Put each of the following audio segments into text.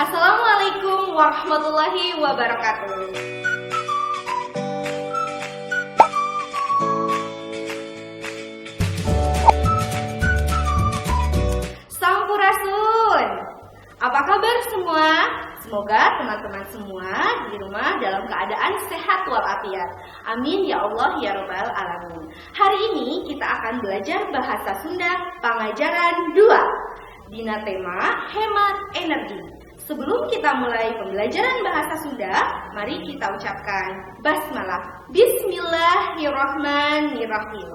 Assalamualaikum warahmatullahi wabarakatuh. Sampurasun. Apa kabar semua? Semoga teman-teman semua di rumah dalam keadaan sehat walafiat. Amin ya Allah ya Robbal Alamin. Hari ini kita akan belajar bahasa Sunda pangajaran 2. Dina tema hemat energi. Sebelum kita mulai pembelajaran bahasa Sunda, mari kita ucapkan basmalah. Bismillahirrahmanirrahim.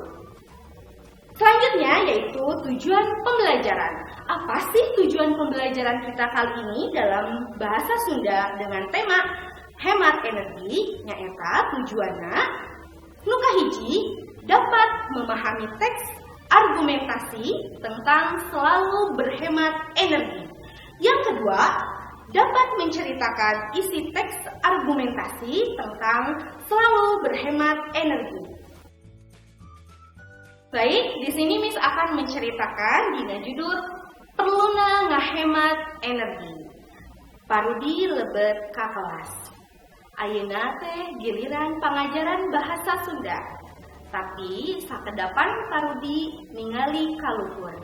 Selanjutnya yaitu tujuan pembelajaran. Apa sih tujuan pembelajaran kita kali ini dalam bahasa Sunda dengan tema hemat energi? Nyaeta tujuanna nu kahiji, dapat memahami teks argumentasi tentang selalu berhemat energi. Yang kedua, dapat menceritakan isi teks argumentasi tentang selalu berhemat energi. Baik, di sini Miss akan menceritakan dina judul Perluna Ngahemat Energi. Pak Rudi lebet ka kelas. Ayeuna teh giliran pangajaran bahasa Sunda. Tapi sakedapan Pak Rudi ningali kaluhur.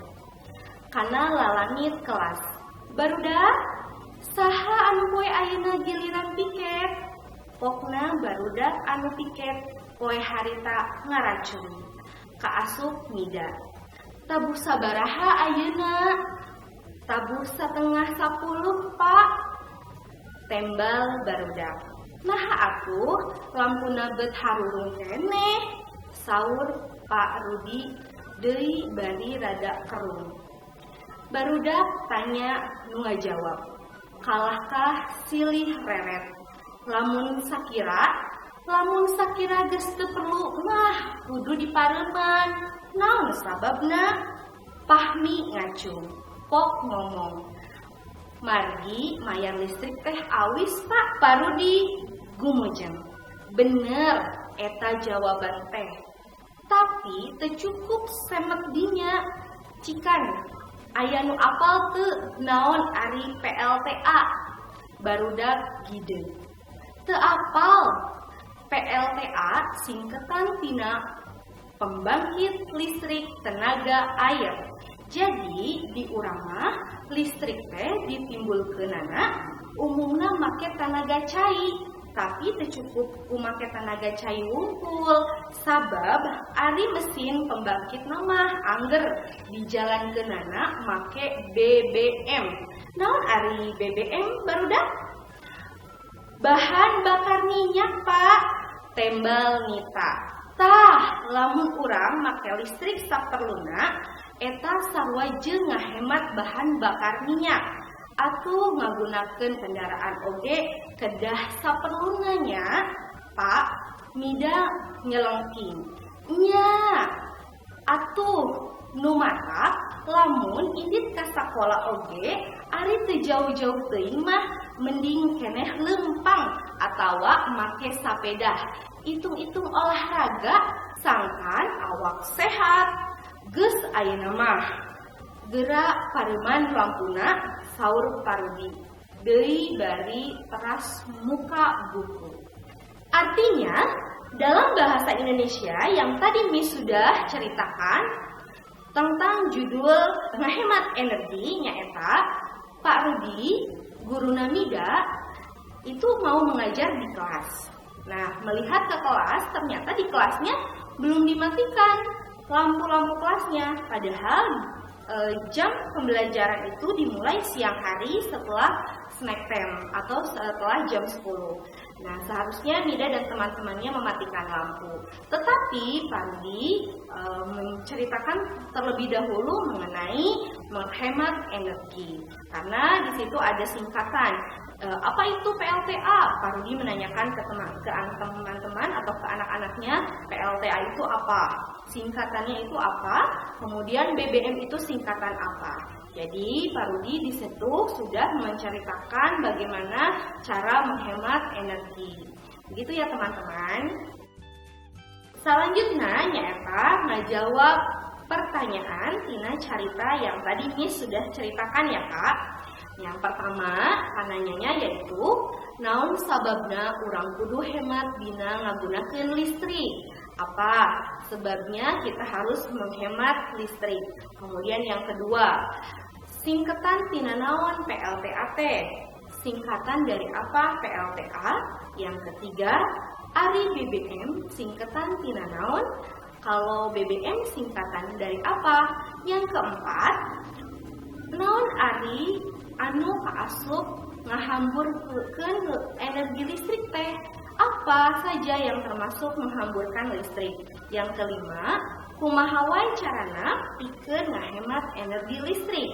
Kana lalangit kelas. "Barudak, saha anu poe ayeuna giliran piket?" Pokna barudak anu piket poe harita ngaracung. Kaasup Mida. "Tabuh sabaraha ayeuna?" "Tabuh 9.30, Pak," tembal barudak. "Naha atuh lampuna bet harurung keneh?" saur Pak Rudi deui bari rada kerung. Barudak tanya nu ngajawab. Kalahkah silih reret. Lamun sakira geus teu perlu mah kudu dipareuman. Naon sababna?" Pahmi ngacung. Pok ngomong. "Margi mayar listrik teh awis, Pak." Pak Rudi gumujeng. "Bener eta jawaban teh. Tapi teu cukup semet dinya. Cikan aya nu apal teu naon ari PLTA?" Barudak gide. "Teu apal." "PLTA singketan tina pembangkit listrik tenaga air. Jadi di urang mah listrik teh ditimbulkeunana umumna make tanaga cai. Tapi teu cukup ku make tanaga cai wungkul, sabab ari mesin pembangkit mah angger dijalankeunana make BBM." "Naon ari BBM, barudak?" "Bahan bakar minyak, Pak," tembal Nita. "Tah, lamun urang make listrik saperluna, eta sarua jeung ngahemat bahan bakar minyak. Atuh ngagunakeun kendaraan oge kedah saperluna nya, Pak." Mida nyelengking. "Nya, atuh nu matak lamun indit ka sakola oge ari teu jauh-jauh teuing mah mending keneh leumpang atawa make sapedah. Itung-itung olahraga sangkan awak sehat. Geus ayeuna mah. Gera pareuman lampuna," saur Pak Rudi deui bari teras muka buku. Artinya, dalam bahasa Indonesia yang tadi Miss sudah ceritakan tentang judul menghemat energi, nyaeta Pak Rudi, guru Namida, itu mau mengajar di kelas. Nah, melihat ke kelas, ternyata di kelasnya belum dimatikan lampu-lampu kelasnya. Padahal jam pembelajaran itu dimulai siang hari setelah snack time atau setelah jam 10. Nah, seharusnya Mida dan teman-temannya mematikan lampu. Tetapi Pak Rudi menceritakan terlebih dahulu mengenai menghemat energi. Karena di situ ada singkatan. Apa itu PLTA? Pak Rudi menanyakan ke teman-teman atau ke anak-anaknya, PLTA itu apa? Singkatannya itu apa? Kemudian BBM itu singkatan apa? Jadi Pak Rudi di situ sudah menceritakan bagaimana cara menghemat energi. Begitu ya, teman-teman. Selanjutnya nyaeta ngajawab pertanyaan tina carita yang tadi Miss sudah ceritakan ya, Kak. Yang pertama, pananyanya yaitu naon sababna urang kudu hemat dina ngagunakeun listrik. Apa sebabnya kita harus menghemat listrik? Kemudian yang kedua, singkatan tina naon PLTA teh? Singkatan dari apa PLTA? Yang ketiga, ari BBM singkatan tina naon? Kalau BBM singkatan dari apa? Yang keempat, naon ari anu kaasup ngahamburkeun energi listrik teh? Apa saja yang termasuk menghamburkan listrik? Yang kelima, kumaha wae carana pikeun ngahemat energi listrik?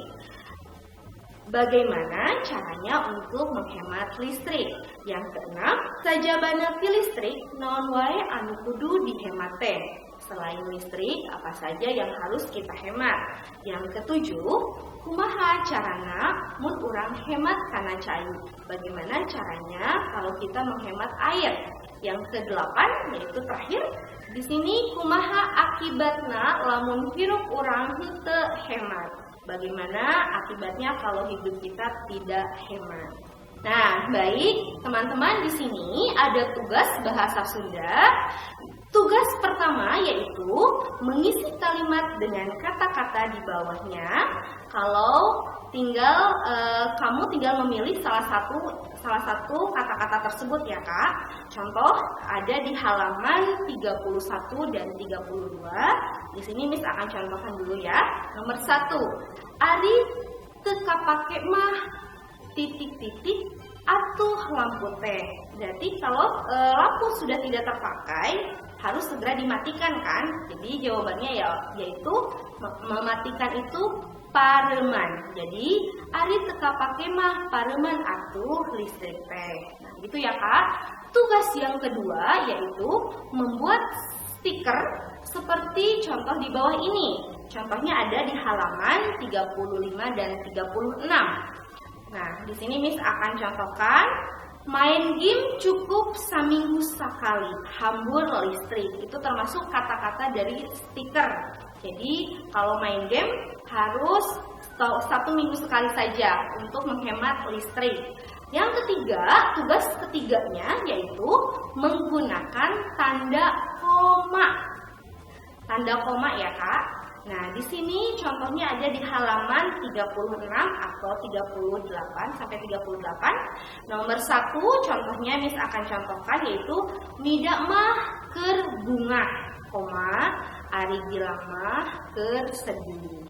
Bagaimana caranya untuk menghemat listrik? Yang keenam, sajabana ti listrik naon wae anu kudu dihemat teh? Selain listrik, apa saja yang harus kita hemat? Yang ketujuh, kumaha carana mun urang hemat kana cai? Bagaimana caranya kalau kita menghemat air? Yang kedelapan, yaitu terakhir, di sini kumaha akibatna lamun hirup urang henteu hemat? Bagaimana akibatnya kalau hidup kita tidak hemat? Nah, baik teman-teman, di sini ada tugas bahasa Sunda. Tugas pertama yaitu mengisi kalimat dengan kata-kata di bawahnya. Kalau tinggal kamu tinggal memilih salah satu kata-kata tersebut ya, Kak. Contoh ada di halaman 31 dan 32. Di sini Miss akan contohkan dulu ya. Nomor 1, ari teu kapake mah titik-titik atuh lampu teh. Berarti kalau lampu sudah tidak terpakai harus segera dimatikan kan? Jadi jawabannya ya yaitu mematikan itu pareuman. Jadi ari teu kapake mah pareuman atuh listrik teh. Nah, gitu ya, Kak. Tugas yang kedua yaitu membuat stiker seperti contoh di bawah ini. Contohnya ada di halaman 35 dan 36. Nah, di sini Miss akan contohkan main game cukup saminggu sekali, hambur listrik. Itu termasuk kata-kata dari stiker. Jadi, kalau main game harus satu minggu sekali saja untuk menghemat listrik. Yang ketiga, tugas ketiganya yaitu menggunakan tanda koma. Tanda koma ya, Kak. Nah, di sini contohnya ada di halaman 36 atau 38 sampai 38. Nomor 1 contohnya Miss akan contohkan yaitu Mida mah keur bungah, koma, ari Gilang mah keur sedih.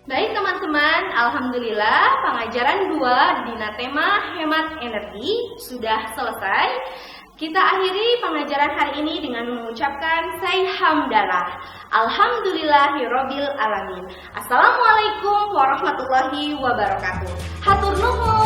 Baik teman-teman, alhamdulillah pengajaran 2 dina tema hemat energi sudah selesai. Kita akhiri pengajaran hari ini dengan mengucapkan say hamdalah. Alhamdulillahirabbil alamin. Assalamualaikum warahmatullahi wabarakatuh. Hatur nuhun.